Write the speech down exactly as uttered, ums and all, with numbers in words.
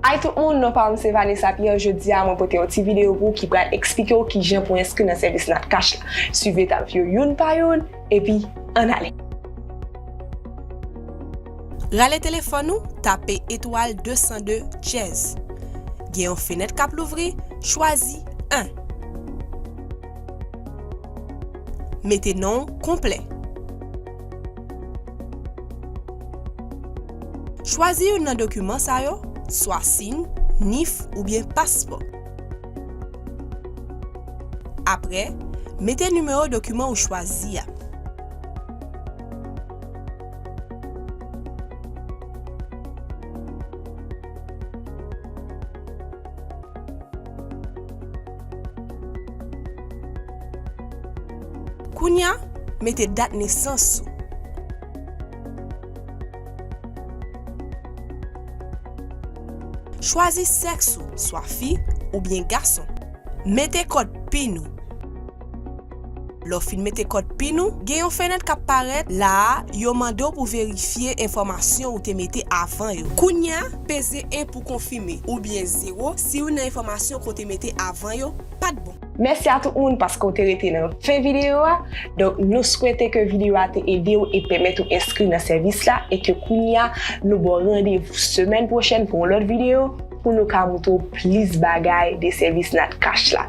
Hi tout moun, non pa m se Vanessa Pierre. Jodi a mwen pote yon ti videyo pou w ki pral eksplike w kijan pou w enskri nan sèvis Natcash la. Swiv etap yo youn pa youn, epi ann ale. Rale telefòn ou, tape etwal de san de dyèz. Gen yon fenèt k ap louvri, chwazi en. Mete non w konplè. Chwazi youn nan dokiman sa yo, swa sim, nif oubyen paspò. Apre, mete nimewo dokiman ou chwazi a. Kounye a, mete dat nesans ou. Chwazi sèks ou, swa fi oubyen gason. Mete kòd pin ou. Lè w fin mete kòd pin ou, gen yon fenèt k ap parèt la a, yo mande w pou verifye enfòmasyon ou te mete avan yo. Kounye a, peze en pou konfime, oubyen zewo si youn nan enfòmasyon ke w te mete avan yo pa t bon. Mèsi a tout moun paske w te rete nan fen videyo a. Donk, nou swete ke videyo a te ede w e pèmèt ou enskri nan sèvis la e ke kounye a, nou ba w randevou semèn pwochèn pou yon lòt videyo pou nou ka montre w plis bagay de sèvis Natcash la.